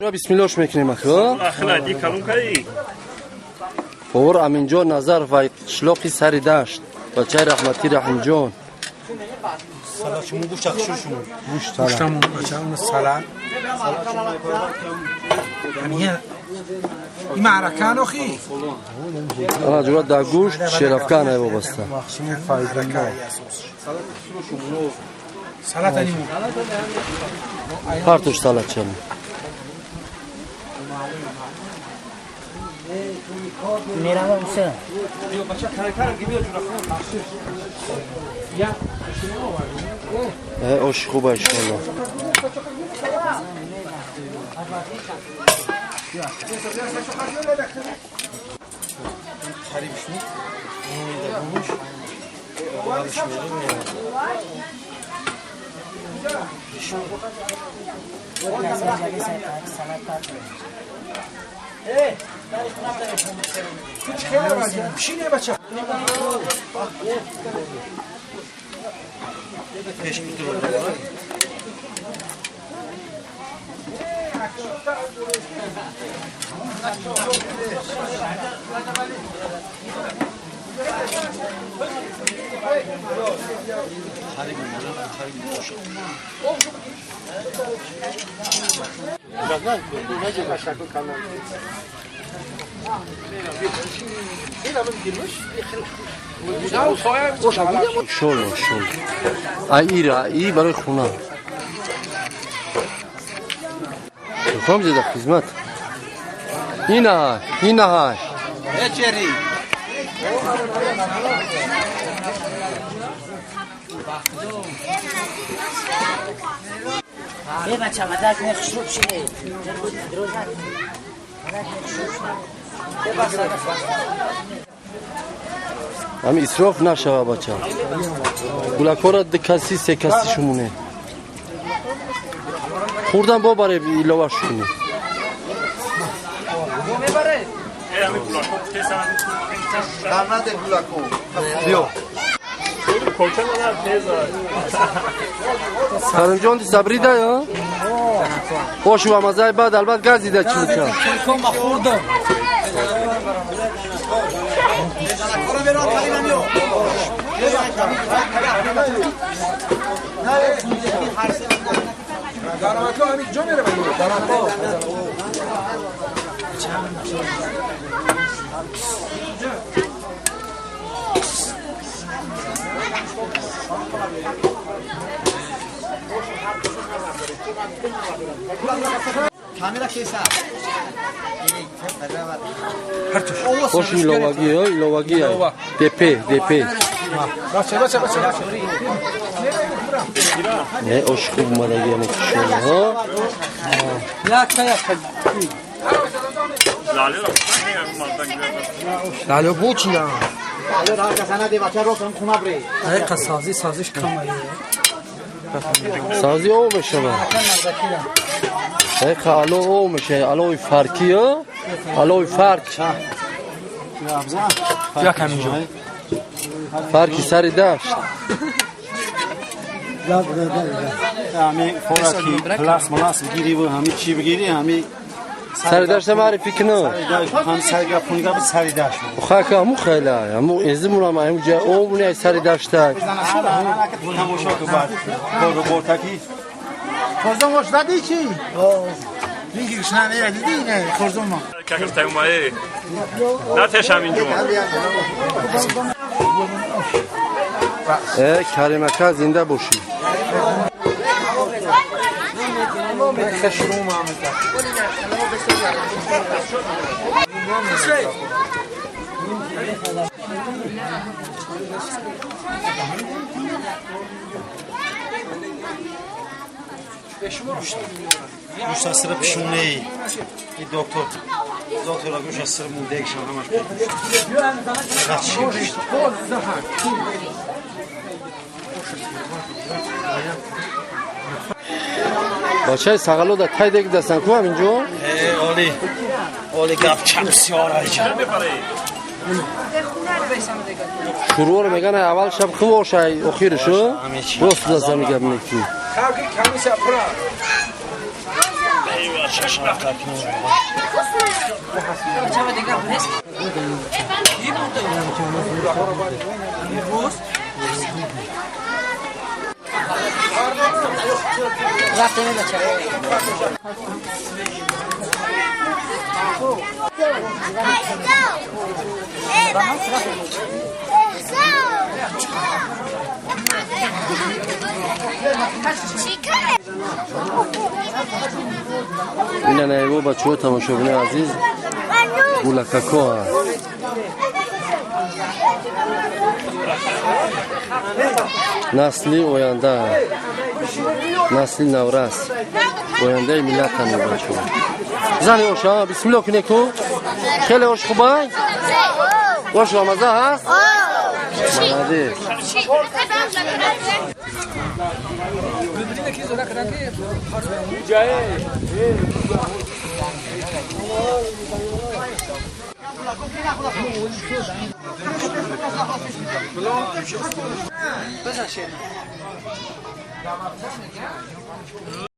Бисмиллош мекунем ахо. Ахла ди калункаи. Повар Аминҷон Назаров ва қишлоқи Сари Дашт. Бачаи раҳматӣ Раҳимҷон. Салат шумо гӯшт ахшу шумо. Гӯшт салат. Гӯштамон бачаамон салат. Ҳамия. Ин маъракан охи. Ана ҷура да гӯшт шерафкан ай вобаста. Махсуми файзулло. Салат аниму. Партош салат чами. Мерава усе. Ош хуба иншоалло. Қариб шумо. Гӯш. Аввалш мерем. Пшине бача. Пеш бутур. Шоло шол. Ай ира, и барои хона. Мехоҳам зида хизмат. Ина, ина ҳай. Эчери. Бе бача мадак не хушруб шине. Ҳами исроф нашава бача. Гулакора ду каси, се каси шумоне. Хурдан бо баре илова шуни. Биё. Каримҷон ди сабрида ё? Ошу ва мазаи баъд албат газида чӣ мекард. Хурдам. Даромадҳо ҳамин ҷо меравад. Даромадҳо. Ош иловагӣ ё иловагӣ ай. ДП, ДП. Бача, бача, бача. Не, ош хуб омадагӣ ами кишон, ҳо? Якта, якта. Лале бучи я. Ай қасази сазиш камай. Савзи об мешава. Ай ало об мешава, алои фарки ё? Алои фарк. Як ҳаминҷо. Фарки Сари Дашт. Ҳами хораки плас малас бигири ва ҳами чӣ бигири ҳами Сари Дашта маърифӣ кунам. Ҳам сари гап хун гап Сари Дашт. Хака ҳаму хела, ҳаму эзимурам ҳаму ҷа обуни ай Сари Дашта. Тамошо ку баъд. Бору бортаки. Хурдам ош дадӣ чӣ? Ин гирш намера дидӣ не хурдам мо. Какаш таймае. Натеш ҳаминҷо. Э, Карим ака зинда бошӣ. Гӯш асра пишуней. И доктор. Доктора гӯш асра мундегшан ҳамаш. Бачаи сағало да тай дег дастан ку ҳаминҷо? Э, оли. Оли гап чап сиёр айҷа. Шурӯро меган аввал шаб хуб ошай охиршо. Рост дастан гап мекунӣ. Ками комиссия пура. Ина его бачаҳо, тамошобинои азиз, гулакако. Насли оянда, насли наврас, ояндаи миллатам, бачаҳо. Зани оша, бисмилло куне ку. Хеле ош хубай, ош рамаза ҳаст. Молодец.